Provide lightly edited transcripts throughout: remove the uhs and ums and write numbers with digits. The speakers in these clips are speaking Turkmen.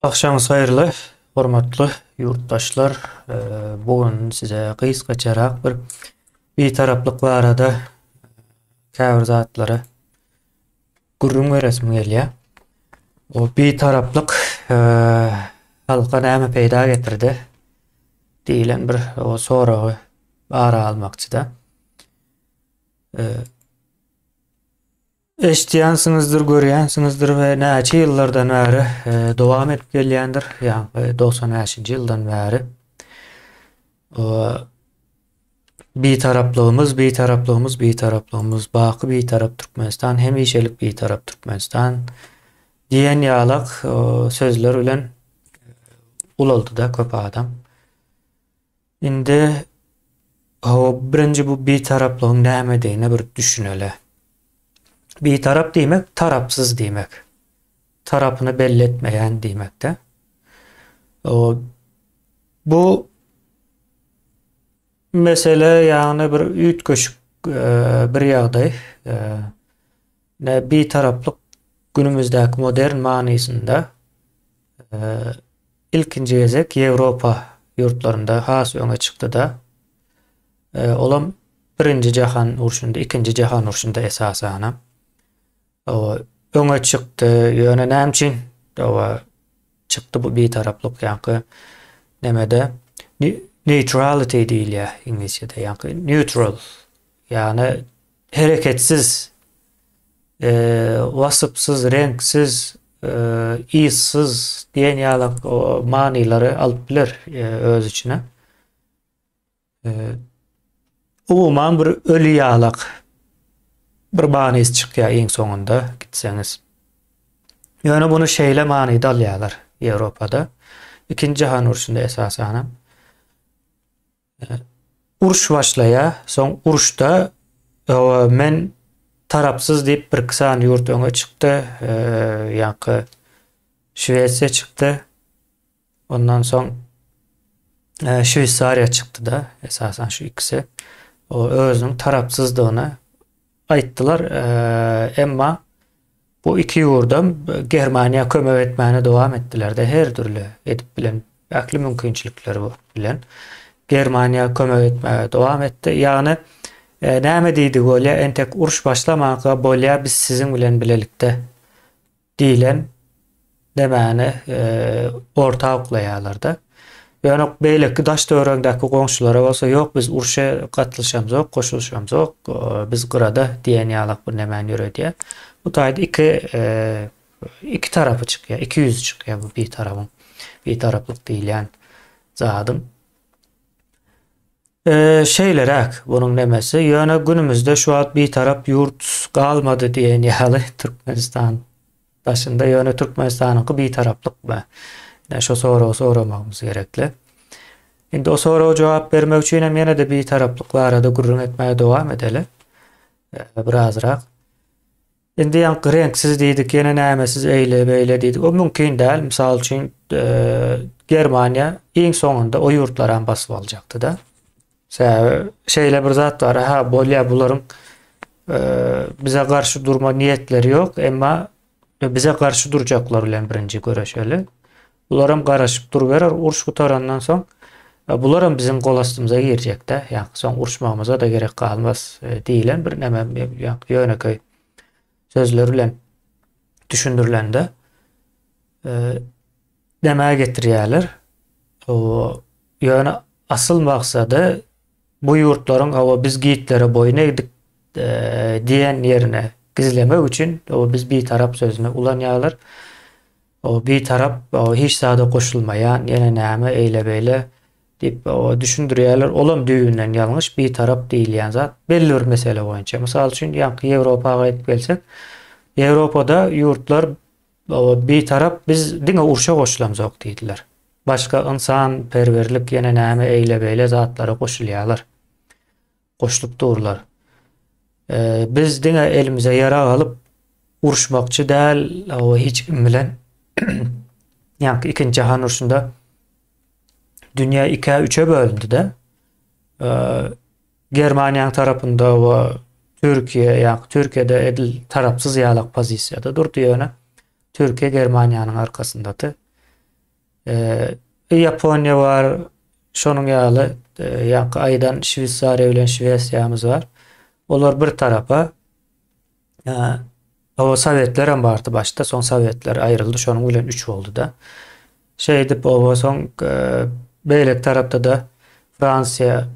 Agşamyňyz haýyrly, hormatly ýurtdaşlar. Bu gün size gysgaçarak bir Bitaraplyk barada käbir zatlary gürrüň beresim gelýär. O Bitaraplyk halka näme peýda getirdi diýlen bir o soragy ara almakçyda. Eşidýänsiňizdir, görýänsiňizdir we näçe ýyllardan bäri dowam edip gelýändir, ýagny 95-nji ýyldan bäri. Bitaraplygymyz, bitaraplygymyz, bitaraplygymyz, baky bitarap Türkmenistan, hemişelik bitarap Türkmenistan diýen ýalak sözler bilen ulaldy-da köp adam. Indi hawa birinji bu bitaraplygyň nämedigine bir düşüneli. Bitarap diýmek tarapsyz diýmek. Tarapyny belli etmeýän diýmekde. Bu mesele ýagny bir üýtgeşik e, bir ýagdaý. E, ne bitaraplyk günümizdäki modern manysynda e, Ilkinji gezek Ýewropa ýurtlarynda has öňe çykdy-da. Olam Birinji jahan urşunda, Ikinji jahan urşunda esasanam. Öňe çykdy. Ýöne näme üçin çykdy bu bitaraplyk ýaňky nemede neutrality diýilýär iňlisçede ýaňky neutral ýagny hereketsiz Wasypsyz, reňksiz, yzsyz diýen ýaly manylary alyp biler öz içine. Umuman bir öli ýalak bir manysy çykýar iň soňunda gitseňiz. Ýöne muny şeýle manyda alýarlar Ýewropada. Ikinji jahan urşunda esasanam. Uruş başlaýar. Soň uruşda men tarapsyz diýip bir iki sany ýurt öňe çykdy. Ýaňky Şwesiýa çykdy. Ondan soň Şweýsariýa çykdy-da, esasan şu ikisi. O özüniň tarapsyzdygyny aýtdylar. Emma bu iki ýurdam Germaniýa kömek etmäne dowam etdiler-de, her dürli edip bilen ähli mümkinçilikleri bilen Germaniýa kömek etmäge dowam etdi. Ýagny näme diýdigi bolýar, entek uruş başlamanka bolýar biz siziň bilen bilelikde diýlen nämäni orta oklaýarlar-da. Ýöne beýleki daş-töweregindäki goňşulara bolsa, ýok, biz urşa gatlyşamzok, goşulyşamzok, biz gyrada diýen ýalak bir nämäni ýöredýär. Bu taýda iki iki tarapy çykýar, iki ýüzi çykýar bu bitarabyň, bitaraplyk diýilýän zadyň. Şeýleräk bunuň nemesi. Ýöne günümizde şu wagt bitarap ýurt galmady diýen ýaly Türkmenistan daşynda. Ýöne Türkmenistanyňky bitaraplykmy? Ine şo soragy soramagymyz gerekli. Indi o soraga jogap bermek üçin hem ýene-de bitaraplyk barada gürrüň etmäge dowam edeli. Birazrak. Indi ýaňky reňksiz diýdik, ýene nämesiz eýle beýle diýdik. O mümkin däl. Mysal üçin, Germaniýa iň soňunda o ýurtlaram basyp aljakdy-da. Sebäbi şeýle bir zat bar, ha bolýar bularyň bize garşy durma niýetleri ýok, emma bize garşy durjaklar bilen birinji göreşeli. Bularam garaşyp duruberer, uruş gutarandan soň bularam biziň gol astymyza girjek-de, ýa soň uruşmagymyza-da gerek galmaz diýlen bir näme ýönekeý sözler bilen düşündirilende nämä getirýärler. Ýöne asyl maksady bu ýurtlaryň hawa biz Gitlere boýun egdik diýen ýerine gizlemek üçin biz bitarap sözüni ulanýarlar. O bitarap, o hiç zada goşulmaýan, ýene näme, eýle-beýle diýip, o düşündirýärler. Olam düýbünden ýalňyş, bitarap diýilýän zat belli bir mesele boýunça. Mysal üçin, ýaňky Ýewropa gaýdyp gelsek, Ýewropada ýurtlar o bitarap, biz diňe urşa goşulamzok diýdiler. Başga ynsanperwerlik, ýene näme, eýle-beýle zatlara goşulýarlar. Goşulyp durlar. Biz diňe elimize ýarag alyp uruşmakçy däl, o hiç kim bilen. Ýaňky ikinji jahan urşunda dünýä ikä üçe bölündi-de. Germaniýanyň tarapynda we Türkiýe, ýa Türkiýede edil tarapsyz ýalak pozisiýada durdy ýöne Türkiýe Germaniýanyň arkasyndady. Ýaponiýa bar, şonuň ýaly ýaňky aýdan Şweýsariýa bilen Şwesiýamyz bar. Olar bir tarapa. O sowetler hem bardy başda, soň sowetler aýryldy, şonuň bilen üç boldy-da. Şeýdip oba soň beýleki tarapda-da Fransiýa,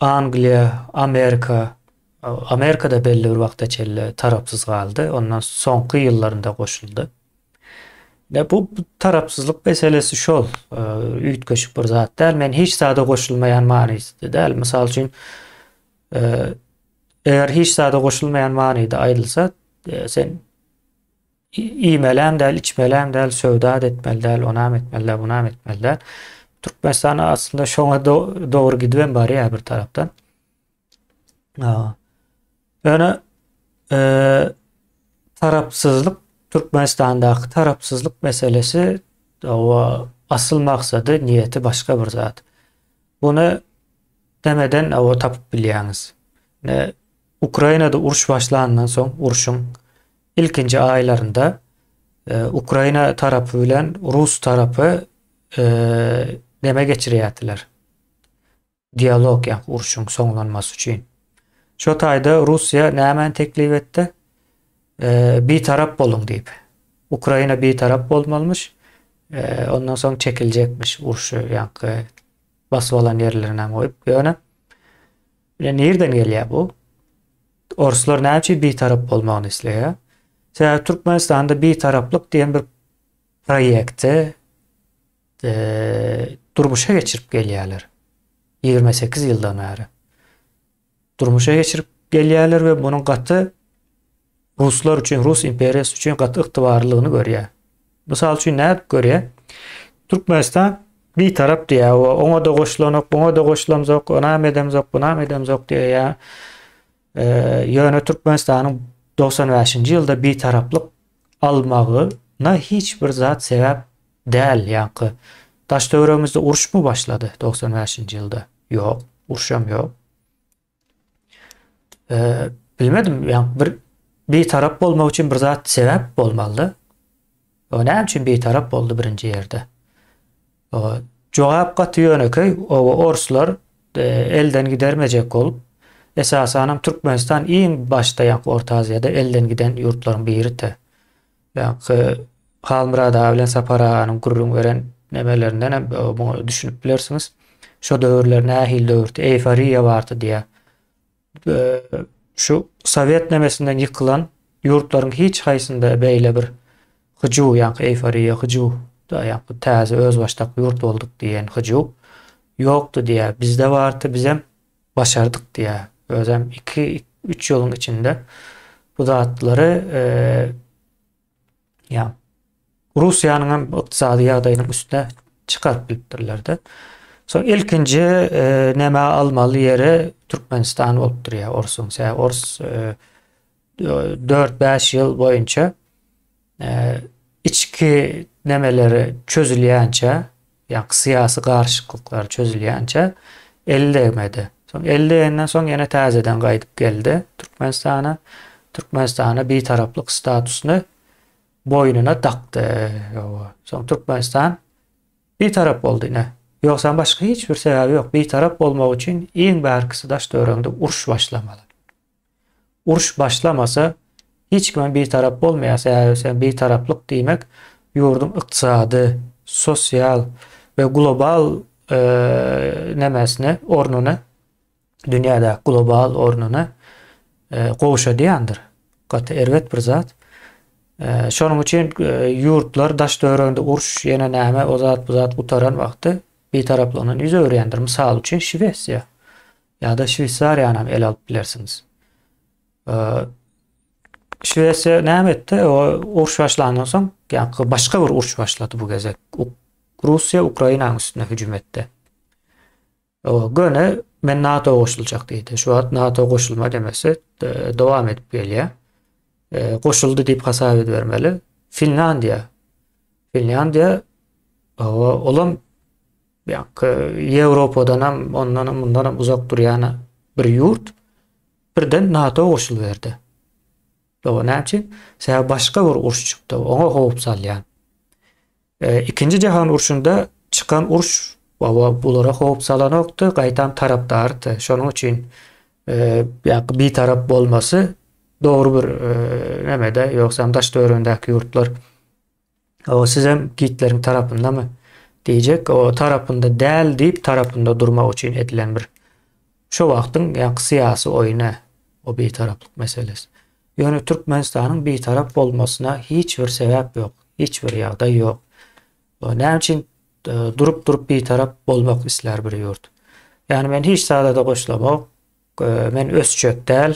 Angliýa, Amerika, Amerika-da belli bir wagta çenli tarapsyz galdy, ondan soňky ýyllarynda goşuldy. Ne bu tarapsyzlyk meselesi şol, üýtgeşik bir zat däl. Men hiç zada goşulmaýan manysy däl. Mysal üçin, eger hiç zada goşulmaýan manyda aýdylsa, sen Iýmelem däl, içmelem däl, söwda-da etmeli däl, onam etmeli däl, bunam etmeli däl. Türkmenistan aslynda şoňa dogry gidibem barýar bir tarapdan. Ýöne e, tarapsyzlyk Türkmenistandaky tarapsyzlyk meselesi o asyl maksady, niýeti başga bir zat. Buny demeden o tapyp bilýäňiz. Ne Ukrainada uruş başlandan soň urşuň ilkinji aýlarynda Ukraina tarapy bilen rus tarapy neme geçirýärdiler. Dialog ýa urşuň soňlanmasy üçin. Şo taýda Russiýa nämäni teklip etdi? Bitarap boluň diýip. Ukraina bitarap bolmalymyş. Ondan soň çekiljekmiş urşy ýaňky basyp alan ýerlerinem goýup. Ýöne nirden gelýär bu? Orslar näme üçin bitarap bolmagyny isleýär? Sebäbi Türkmenistanda bitaraplyk diýen bir proýekti e, durmuşa geçirip gelýärler. 28 ýyldan bäri. Durmuşa geçirip gelýärler we munuň gaty ruslar üçin, Rus imperiýasy üçin gaty ygtybarlylygyny görýär. Mysal üçin nädip görýär? Türkmenistan bitarap diýýär, oňa-da goşulanok, buňa-da goşulamzok, onam edemzok, bunam edemzok diýýär. Ýöne Türkmenistanyň 95-nji ýylda bitaraplyk almagyna hiç bir zat sebäp däl, ýaňky daş-töweregimizde uruşmy başlady 95-nji ýylda? Ýok, urşam ýok. Bilmedim, ýa bir bitarap bolmak üçin bir zat sebäp bolmalyda. O näme üçin bitarap boldy birinji ýerde? O jogap gaty ýönekeý, o orslar e, elden gidermejek bolup, esasanam Türkmenistan iň başda ýa Orta Aziýada elden giden ýurtlaryň biridi. Ýa Halmyrat aga bilen Sapar aganyň gürrüň beren nemelerinden hem muňa düşünip bilersiňiz. Şo döwürler nähili döwürdi, eýforiýa bardy diýýär. Şu sowet nemesinden ýykylan ýurtlaryň hiç haýsynda beýle bir hyjuw, ýaňky eýforiýa, hyjuw, ýaňky täze özbaşdak ýurt bolduk diýen hyjuw ýokdy diýýär. Bizde bardy, bizem başardyk diýýär. Özem 2-3 ýylyň içinde bu zatlary ýa Russiýanyň hem ykdysady ýagdaýynyň üstüne çykaryp bilipdirler-de. Soň ilkinji e, näme almaly ýeri Türkmenistan bolup durýar orsuň. Sebäbi ors e, 4-5 ýyl boýunça e, içki nemeleri çözülýänçä, ýa syýasy garyşyklyklar çözülýänçä el degmedi. Soň el degenden soň ýene täzeden gaýdyp geldi Türkmenistana. Türkmenistana bitaraplyk statusyny boýnuna dakdy. Soň Türkmenistan bitarap boldy ine. Ýogsam başga hiç bir sebäbi ýok. Bitarap bolmak üçin iň bärkisi daş-töweregiňde uruş başlamaly. Uruş başlamasa hiç kimem bitarap bolmaýar. Sebäbi sen bitaraplyk diýmek ýurduň ykdysady, sosial we global e, nemesini, ornuny dünýädäki global ornuny e, gowşadýandyr. Gaty erbet bir zat. E, şonuň üçin e, ýurtlar daş töwereginde uruş ýene näme o zat bu zat gutaran wagty bitaraplygyndan ýüz öwürýändir. Mysal üçin Şwesiýa. Ýa-da Şweýsariýany hem ele alyp bilersiňiz. Şwesiýa näme etdi? O uruş başlandan soň, ýa başga bir uruş başlady bu gezek. Russiýa Ukrainanyň üstüne hüjüm etdi. O göni men NATO goşuljak diýdi. Şu wagt NATO goşulma demesi e, dowam edip gelýär. E, goşuldy diýip hasap edibermeli. Finlandiýa. Finlandiýa olam Ýaňky Ýewropadanam, ondanam, mundanam uzak durýan bir ýurt birden NATO goşulyberdi. Doga näme üçin? Sebäbi başga bir uruş çykdy, oňa howp salýan. Ikinji jahan urşunda çykan uruş baba bulara howp salanokdy, gaýtam tarapdardy. Şonuň üçin ýa bitarap bolmasy dogry bir nemede, ýogsam daş-töweregindäki ýurtlar o sizem Gitleriň tarapyndamy diýjek, o tarapynda däl diýip tarapynda durmak üçin edilen bir şo wagtyň ýa syýasy oýny o bitaraplyk meselesi. Ýöne Türkmenistanyň bitarap bolmasyna hiç bir sebäp ýok, hiç bir ýagdaý ýok. Näme üçin durup-durup bitarap bolmak islär bir ýurt? Ýagny men hiç zada-da goşulamok, men ösjek däl,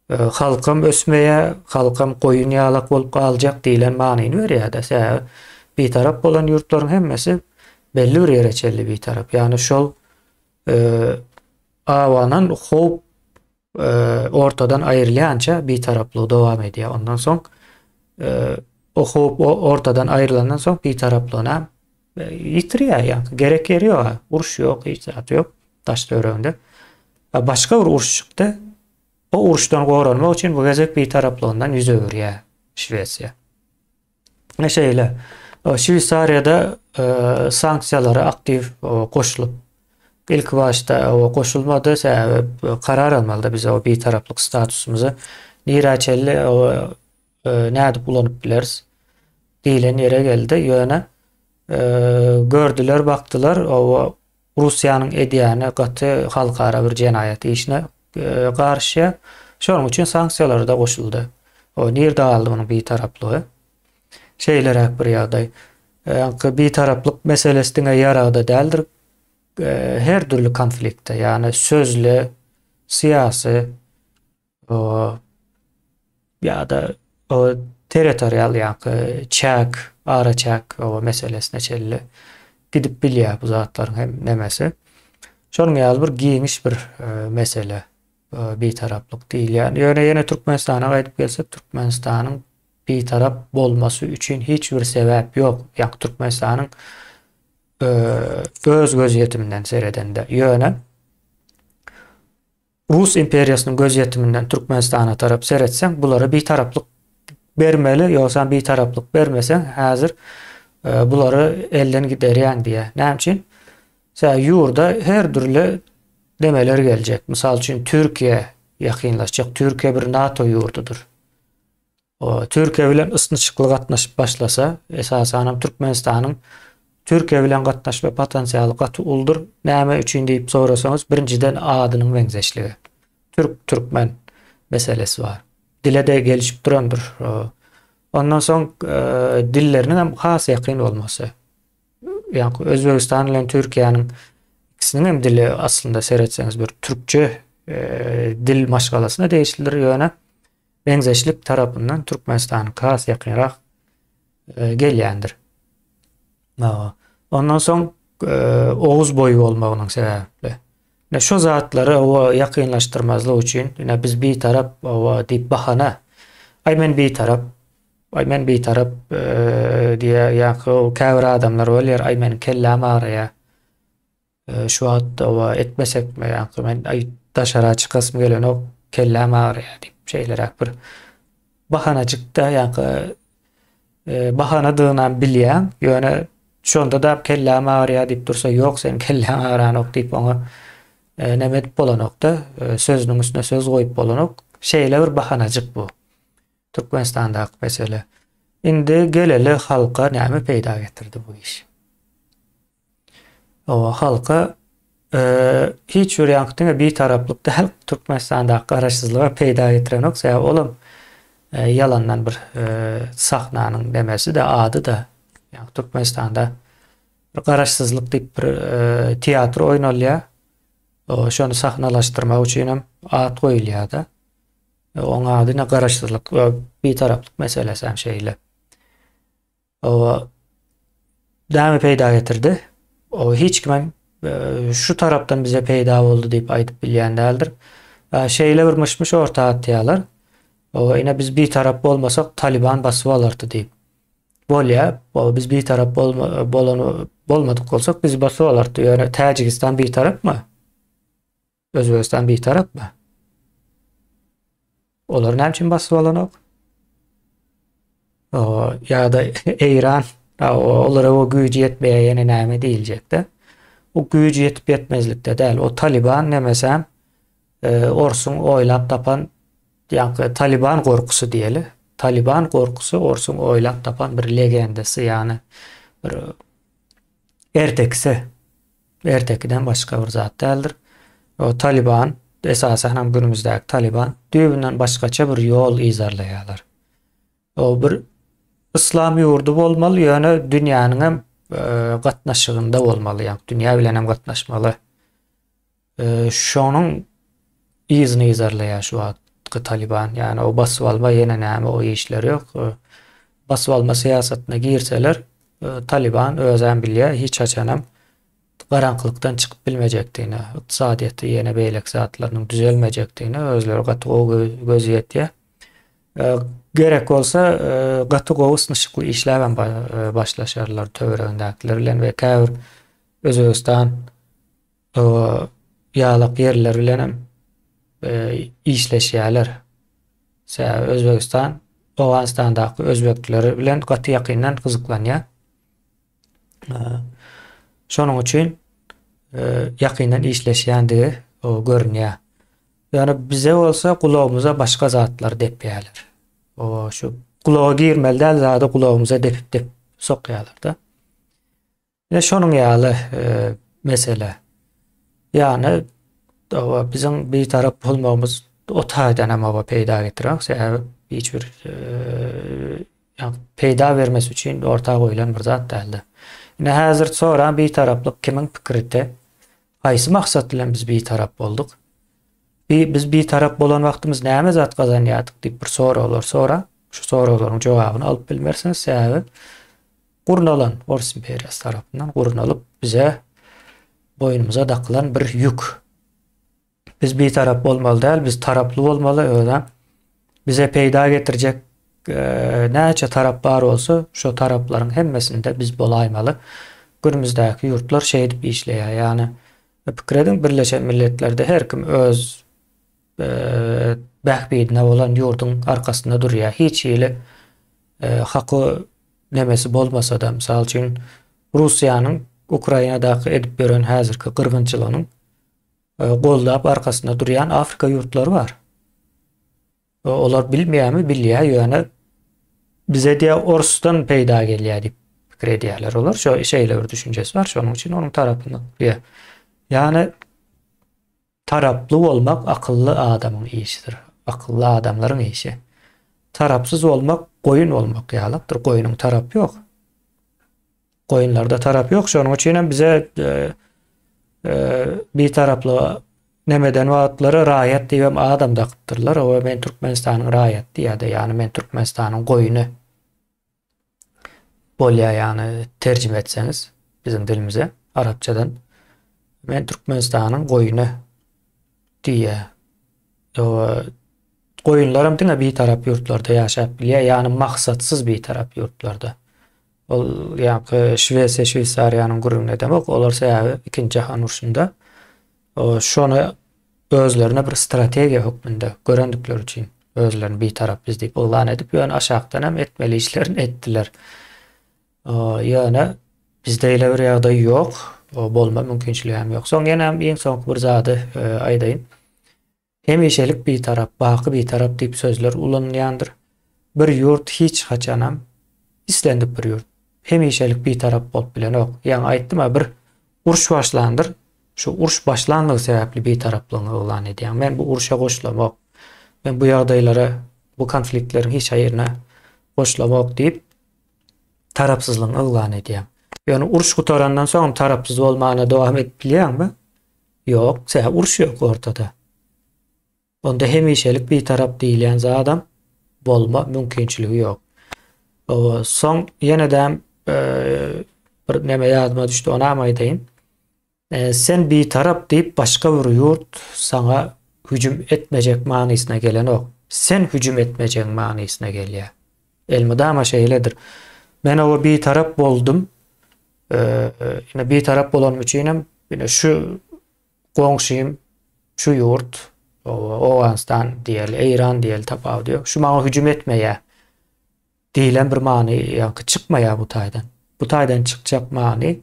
halkym ösmeýär, halkym goýun ýalak bolup galjak diýlen manyny berýär-de. Sebäbi bitarap bolan ýurtlaryň hemmesi belli bir ýere çenli bitarap. Ýagny şol abanan howp ortadan aýrylýança bitaraplygy dowam edýär. Ondan soň o howp ortadan aýrylandan soň bitaraplygyny ýitirýär. Ýa gerek ýeri ýok. Uruş ýok, hiç zat ýok daş töwereginde. Başga bir uruş çykdy. O uruşdan goranmak üçin bu gezek bitaraplygyndan ýüz öwürýär Şwesiýa. Ine şeýle. Şweýsariýada sanksiýalara aktiw goşulyp, ilki başda goşulmady, sebäbi karar almalydy biz o bitaraplyk statusymyzy nirä çenli nädip ulanyp bileris diýlen ýere geldi. Ýöne gördüler, bakdylar, o Russiýanyň edýäni gaty halkara bir jenaýat işine garyşýar. Şonuň üçin sanksiýalara-da goşuldy. O nirde galdy munuň bitaraplygy? Şeýleräk bir ýagdaý. Ýaňky bitaraplyk meselesi diňe ýaragda däldir. Her dürli konfliktde, ýagny sözli, syýasy, ýa-da territorial ýa-da çäk, araçäk meselesine çenli gidip bilýär bu zatlaryň hem nemesi. Şonuň ýaly bir giňiş bir mesele bitaraplyk diýilýär. Ýöne ýene Türkmenistana gaýdyp gelsek, Türkmenistanyň bitarap bolmasy üçin hiç bir sebäp ýok. Ýa Türkmenistanyň öz gözýetiminden seredende. Ýöne Rus imperiýasynyň gözýetiminden Türkmenistana tarap seretseň, bulara bitaraplyk bermeli, ýogsam bitaraplyk bermeseň, häzir bulary elden giderýäň diýýär. Näme üçin? Sebäbi ýurda her dürli demeler geljek. Mysal üçin, Türkiýe ýakynlaşjak. Türkiýe bir NATO ýurdudyr. Türkiýe bilen ysnyşykly gatnaşyp başlasa, esasanam Türkmenistanyň Türkiýe bilen gatnaşma potensialy gaty uludyr. Näme üçin diýip sorasaňyz, birinjiden adynyň meňzeşligi. Türk, türkmen meselesi bar. Dile-de gelişip durandyr. Ondan soň dilleriniň hem has ýakyn bolmasy. Ýa-ni Özbegistan bilen Türkiýäniň ikisiniň hem dili aslynda seretseňiz bir türkçe dil maşgalasyna degişlidir, ýöne meňzeşlik tarapyndan Türkmenistanyňky has ýakynrak gelýändir. Ondan soň Oguz boýy bolmagynyň sebäpli. Ine şu zatlary owa ýakynlaşdyrmazlyk üçin, ine biz bitarap owa diýip bahana. Aý men bitarap, aý men bitarap diýýär, ýa-da käbir adamlar bolýar, aý meniň kelläm agyrýar. Şu wagt oba etmesekmi ýa-da men aý daşara çykasym gelenok, kelläm agyrýar diýip şeýleräk bir bahanajykda ýa-da bahanadygynam bilýäň, ýöne şonda-da kelläm agyrýar diýip dursa, ýok seniň kelläň agyranok diýip oňa neme edip bolanok-da, sözüniň üstüne söz goýup bolanok. Şeýle bir bahanajyk bu. Türkmenistandaky mesele. Indi geleli halka näme peýda getirdi bu iş? Oba halka hiç bir ýaňky diňe bitaraplyk däl, Türkmenistandaky garaşsyzlyga peýda getirenok. Sebäbi olam ýalandan bir sahnanyň nemesi-de, ady-da. Ýagny Türkmenistanda bir garaşsyzlyk diýip bir teatr oýnalýar. Şony sahnalaşdyrmak üçin hem at goýulýar-da. Oň ady ine garaşsyzlyk we bitaraplyk meselesi hem şeýle. Oba näme peýda getirdi? O hiç kimem şu tarapdan bize peýda boldy diýip aýdyp bilýän däldir. Şeýle bir myş-myş orta atýarlar. Oba ine biz bir tarap bolmasak Taliban basyp alardy diýip. Bolýar. Oba biz bir tarap bolma, bolan bolmadyk bolsak bizi basyp alardy. Ýöne Täjigistan bir tarapmy? Özbegistan bir tarapmy? Olar näme üçin basyp alanok? Ýa-da Eýran. Olara o güýji ýetmeýär ýene näme diýiljekde. Bu güýji ýetip ýetmezlikde däl. O Taliban nemesem orsuň oýlap tapan ýaňky Taliban gorkusy diýeli. Taliban gorkusy orsuň oýlap tapan bir legendasy ýagny bir ertekisi. Ertekiden başga bir zat däldir. O Taliban esasan hem günümizdäki Taliban düýbünden başgaça bir ýol yzarlaýarlar. O bir yslam ýurdy bolmaly, ýöne dünýäniň hem gatnaşygynda bolmaly, ýagny dünýä bilen hem gatnaşmaly. Şonuň yzyny yzarlaýar şu wagtky Taliban. Ýagny o basyp alma ýene näme o işler ýok. Basyp alma syýasatyna girseler, Taliban özem bilýär, hiç haçanam garaňkylykdan çykyp bilmejekdigine, ykdysadyýeti ýene beýleki zatlarynyň düzelmejekdigine özleri gaty gowy gözi ýetýär. Gerek bolsa gaty gowy ysnyşykly işläbem başlaşarlar töweregindäkiler bilen we käbir Özbegistan ýalak ýerler bilenem işleşýärler. Sebäbi Özbegistan Owganystandaky özbekler bilen gaty ýakyndan gyzyklanýar. Şonuň üçin ýakyndan işleşýändigi görünýär. Ýöne bize bolsa gulagymyza başga zatlar depýärler. O şu gulaga girmeli däl zady gulagymyza depip depip sokýarlar-da. Ine şonuň ýaly mesele. Ýagny oba biziň bitarap bolmagymyz o taýdan hem oba peýda getirmek, sebäbi hiç bir ýagny peýda bermesi üçin orta goýlan bir zat däldi. Ine häzir soran bitaraplyk kimiň pikiride? Haýsy maksat bilen biz bitarap bolduk? Bi biz bitarap bolan wagtymyz näme zat gazanýardyk diýip bir soraglar sora. Şu soraglaryň jogabyny alyp bilmersiňiz, sebäbi Gurnalan, Ors imperiýasy tarapyndan gurnalyp bize boýnumyza dakylan bir ýük. Biz bitarap bolmaly däl, biz taraply bolmaly, özem bize peýda getirjek näçe tarap bar bolsa, şo taraplaryň hemmesinde biz bolaýmaly. Günümizdäki ýurtlar şeýdip işleýär. Ýagny pikir ediň, Birleşen Milletlerde her kim öz bähbidine bolan ýurduň arkasynda durýar. Hiç hili haky nemesi bolmasa-da, mysal üçin, Russiýanyň Ukrainadaky edip ýören häzirki gyrgynçylygynyň goldap arkasynda durýan Afrika ýurtlary bar. Olar bilmeýärmi? Bilýär, ýöne bize diýä orsdan peýda gelýär diýip pikir edýärler olar. Şo şeýle bir düşünjesi bar, şonuň üçin onuň tarapynda durýar. Ýagny Taraply bolmak akylly adamyň işidir. Akylly adamlaryň işi. Tarapsyz bolmak goýun bolmak ýalykdyr. Goýnuň tarapy ýok. Goýunlarda tarap ýok. Şonuň üçin hem bize e, e, bir taraply nemeden wagtlary raýat diýip hem adam dakypdyrlar. O men Türkmenistanyň raýaty diýýär-de, ýagny men Türkmenistanyň goýny. Bolýar ýagny terjime etseňiz biziň dilimize arapçadan men Türkmenistanyň goýny diýýär. Goýunlaram diňe bitarap ýurtlarda ýaşap bilýär, ýagny maksatsyz bitarap ýurtlarda. Ol ýaňky Şwesiýa, Şweýsariýanyň gürrüňini edemok, olar sebäbi ikinji jahan urşunda Şony özlerine bir strategiýa hökmünde görendikleri üçin özlerini bitarap biz diýip yglan edip, ýöne aşakdan hem etmeli işlerini etdiler. Ýöne bizde eýle bir ýagdaý ýok, bolma mümkinçiligi hem ýok. Soň ýene hem iň soňky bir zady aýdaýyn. Hemişelik bitarap, baky bitarap diýip sözler ulanylýandyr. Bir ýurt hiç haçanam, islendik bir ýurt hemişelik bitarap bolup bilenok. Ýaňy aýtdym-a, bir uruş başlandyr. Şu uruş başlanlygy sebäpli bitaraplygyňy yglan edýäň. Men bu urşa goşulamok. Men bu ýagdaýlara, bu konfliktleriň hiç haýyryna goşulamok diýip, tarapsyzlygyňy yglan edýäň. Ýöne uruş gutarandan soňam tarapsyz bolmana dowam edip bilýäňmi? Ýok, sebäbi uruş ýok ortada. Onda hemişelik bitarap diýilýän zadam bolma mümkinçiligi ýok. Soň ýene-de bir neme ýadyma düşdi, onam aýdaýyn. Sen bitarap diýip başga bir ýurt saňa hüjüm etmejek manysyna gelenok. Sen hüjüm etmejegiň manysyna gelýär. Elmydama şeýledir. Men oba bitarap boldum. Ine bitarap bolanym üçinem ine şu goňşym şu ýurt Owganystan diýeli, Eýran diýeli tapawudy ýok. Şu maňa hüjüm etmeýär diýlen bir many ýaňky çykmaýar bu taýdan. Bu taýdan çykjak many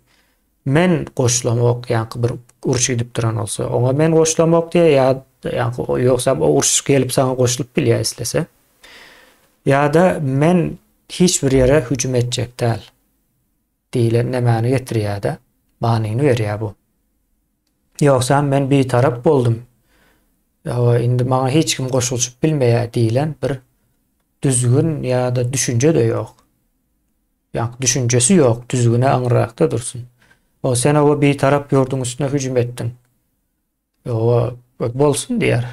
men goşulamok ýaňky bir uruş gidip duran bolsa oňa men goşulamok diýýär ýa ýaňky ýogsam o uruş gelip saňa goşulyp bilýär islese. Ýa-da men hiç bir ýere hüjüm etjek däl diýlen nämäni getirýär-de, manyny berýär bu. Ýogsam men bitarap boldum. Ýa indi maňa hiç kim goşulyşyp bilmeýär diýlen bir düzgün ýa-da düşünje-de ýok. Ýa düşünjesi ýok, düzgüne aňryrakda dursun. O sen oba bitarap ýurduň üstüne hüjüm etdiň. Oba bolsun diýer.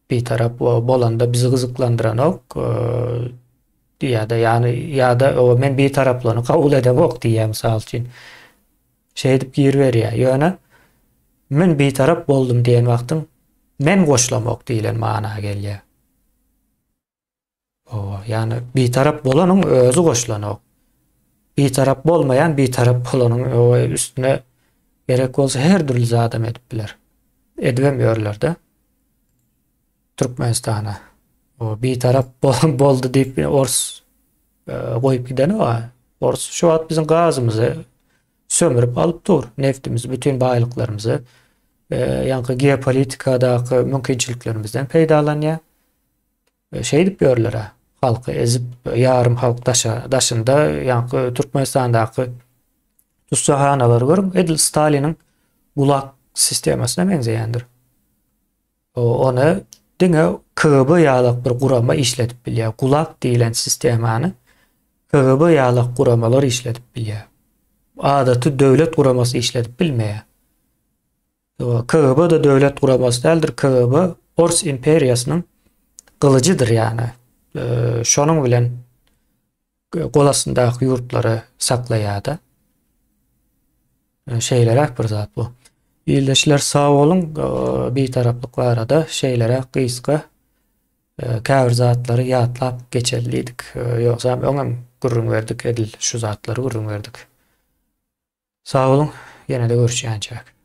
Bitarap bolanda bizi gyzyklandyranok diýýär-de, ýagny ýa-da oba men bitaraplygyny kabul edemok diýýär mysal üçin. Şeýdip giriberýär. Ýöne men bitarap boldum diýen wagtyň men goşlamok diýlen mana gelýär. Hawa, ýagny bitarap bolanyň özi goşulanok. Bitarap bolmaýan bitarap bolanyň üstüne gerek bolsa her dürli zadam edip biler. Edibem ýörler-de. Türkmenistana. O bitarap boldy diýip ors e, goýup gideni bar. Ors şu wagt biziň gazymyzy sömürip alyp dur. Neftimizi, bütün baýlyklarymyzy, e, ýaňky geopolitikadaky mümkinçiliklerimizden peýdalanýar. Şeýdip ýörler-ä. Halky ezip, ýarym halk daşa, daşynda, ýaňky Türkmenistandaky tussaghanalary görüň, edil Staliniň Gulag sistemasyna meňzeýändir. Ony diňe KGB ýalak bir gurama işledip bilýär. Gulag diýlen sistemany KGB ýalak guramalar işledip bilýär. Adaty döwlet guramasy işledip bilmeýär. KGB-da döwlet guramasy däldir. KGB Ors imperiýasynyň gylyjydyr ýagny. Şonuň bilen gol astyndaky ýurtlary saklaýar-da. Şeýleräk bir zat bu. Ildeşler sag boluň, bitaraplyk barada şeýleräk gysga käbir zatlary ýatlap geçeli diýdik. Ýogsam öňem gürrüň berdik, edil şu zatlary gürrüň berdik. Sag boluň, ýene-de görüşýänçäk.